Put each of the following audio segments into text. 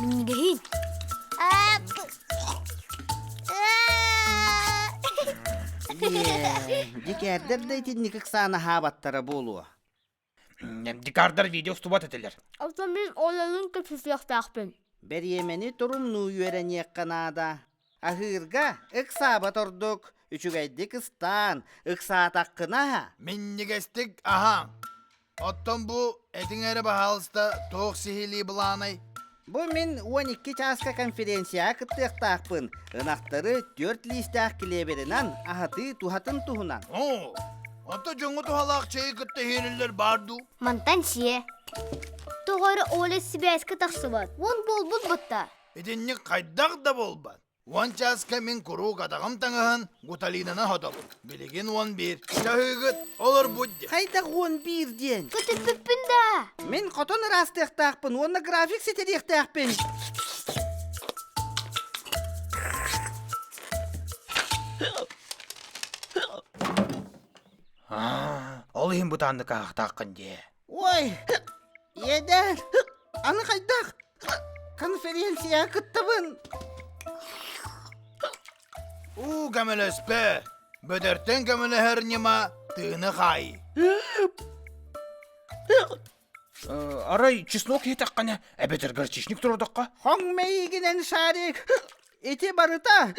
Минньигэһин. Дикээрдэр да итинник ыксаан аһаабаттара буолуо. Дикардар видео устубат этилэр. Оттон мин олорун кэпсэтиэхтээхпин. Бэриэмэни турумнуу үөрэниэххэ наада. Аһыырга ыксаабат ордук, үчүгэйдик ыстаан, ыксаатаххына Минньигэстик аһааҥ. Оттон бу этиҥ эрэ баһаалыста туох сиһилии былаанай? Бу мин 12 чааска конференцияҕа кыттыахтаахпын. Ынахтары түөрт лиистээх килиэбиринэн аһатыы туһатын туһунан. Оо, онто дьоҥҥо туһалаах чэйи кытта иһириллэр баар дуу? Мантан сиэ. Тоҕо эрэ Оля сибээскэ тахсыбат. Уон буолбут бытта. Итинник хайдах да буолбат. Уон чааска мин куруук атаҕым таҥаһын Гуталинаны хотобун. Билигин 11. Чаһыыгыт олорбут диэн. Хайдах 11 диэн? Көтүппүппүн да. Мин хотон ыраастыахтаахпын уонна график ситэриэхтээхпин. Аа, ол иһин бытааннык аахтааххын дии. Ой, иэдээн, аны хайдах конференцияҕа кыттабын? Уу көмөлөспө, бөдөртөн көмөлөһөр ньыма тыыны хаай. Арай чеснок иһитэххинэ, эбэтэр горчичник турдахха? Хоҥ мэйиигинэн шарик, ити барыта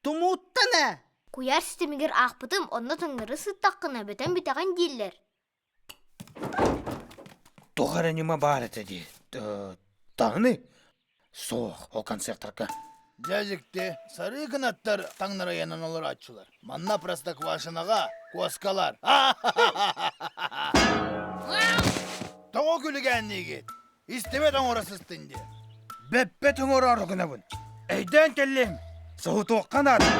тумууттан ээ. Куйаар ситимигэр аахпытым, онно таҥнары сыттаххына бөтөн бүтэҕин дииллэр. Туох эрэ ньыма баар этэ дии. Таһыны? Суох, ол концертарга. Дьэ дьикти, сарыы кынаттар таҥнарайанан олорооччулар. Манна Простоквашиноҕа куоскалар. Тоҕо күлүгээнниигит? Истибэт оҥоро сыстын диэ. Бэппэт оҥороору гынабын. Өйдөөн кэллим. Соһутуохха наада.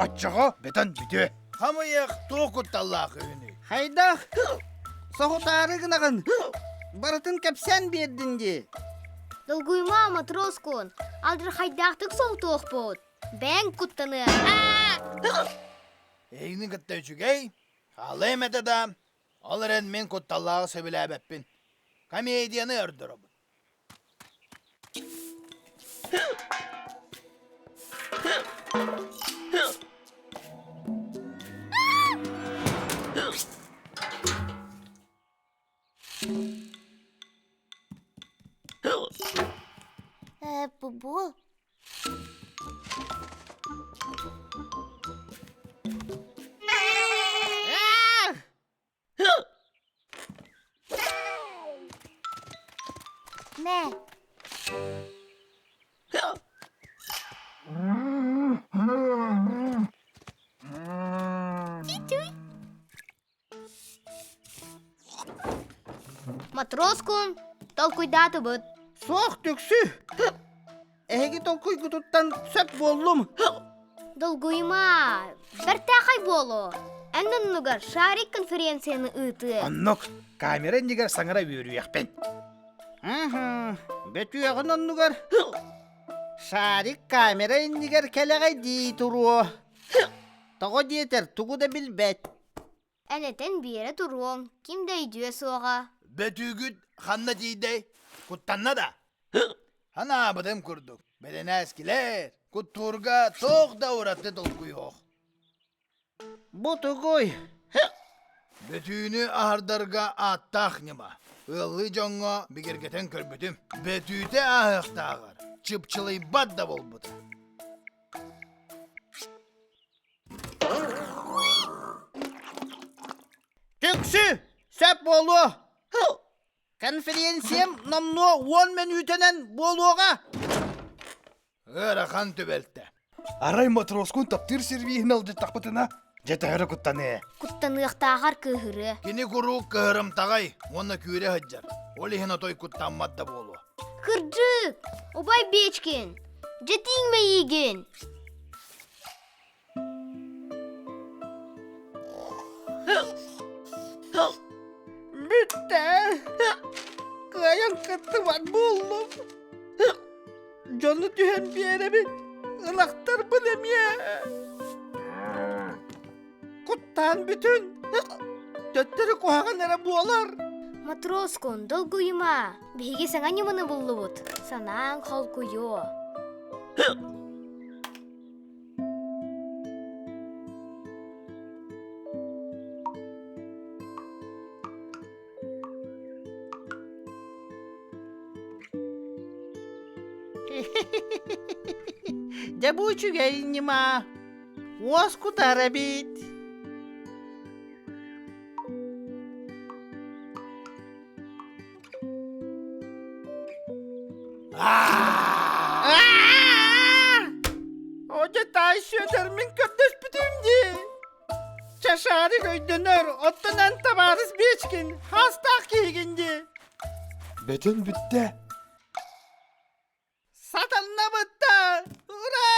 Оччоҕо бетон бүтүө. Хамыйах туох кутталлаах үһүнүй? Хайдах? Соһутаары гынаҕын. Барытын кэпсээн биэрдин дии. Долгуйма, матроскун. Алдьархайдаахтык соһутуохпут. Бэйэҥ куттаныа. Эйигин кытта үчүгэй, хаалыам этэ да, Ол эрэн мин кутталлааҕы сөбүлээбэппин. Комедияны өрдөрөбүн. Э, бу Мэ. Матроскун толкуйдаатыбыт. Суох түксү. Эһиги толкуйгутуттан сөп буоллум. Долгуйума, бэртээхэй буолуо. Эн оннугар шарик конференцияны ыытыа. Оннук, камера иннигэр саҥара үөрүйэхпин. Бөтүөҕүн оннугар шарик камера иннигэр кэлэҕэй дии туруо. Тоҕо диэтэр тугу да билбэт. Эн этэн биэрэ туруоҥ, ким да өйдүө суоҕа. Бөтүүгүт ханна тиийдэй? Куттанна да? Ханаабытым курдук, бэлэнээскилэр, куттуурга туох да ураты толкуйуох. Бу тугуй? Бөтүүнү аһардарга ааттаах ньыма. Ыаллыы дьоҥҥо бигэргэтэн көрбүтүм. Бөтүүтэ ааһыахтааҕар чыпчылыйбат да буолбута. Түксү! Сөп буолуо! Конференциям номнуо уон мүнүүтэнэн буолуоҕа! Ыарахан түбэлтэ. Арай матроскун таптыыр сервиһин алдьаттахпытына, дьэ төһөрө куттаныа. Куттаныахтааҕар кыыһырыа. Кини куруук кыһырымтаҕай уонна күүрэ сылдьар. Ол иһин отой куттаммат да буолуо. Кырдьык! Убай Бечкин! Дьэ тииҥ мэйиигин! Бүттэ! Кыайан кыттыбат буоллум. Дьону түһэн биэрэбин, ынахтарбын эмиэ. Куттаан бүтүн, төттөрү куһаҕан эрэ буолар. Матроскун, долгуйума, биһиги саҥа ньыманы буллубут. Санааҥ холкуйуо. Дьэ бу үчүгэй ньыма. Уоскутар эбит. Одьэ таай Сүөдэр мин көрдөспүтүм дии. Чашарик өйдөнөр, оттон эн табаарыс Биэчкин, хаастаах киһигин дии. Бөтөн бүттэ. Сатаннабытта! Ура!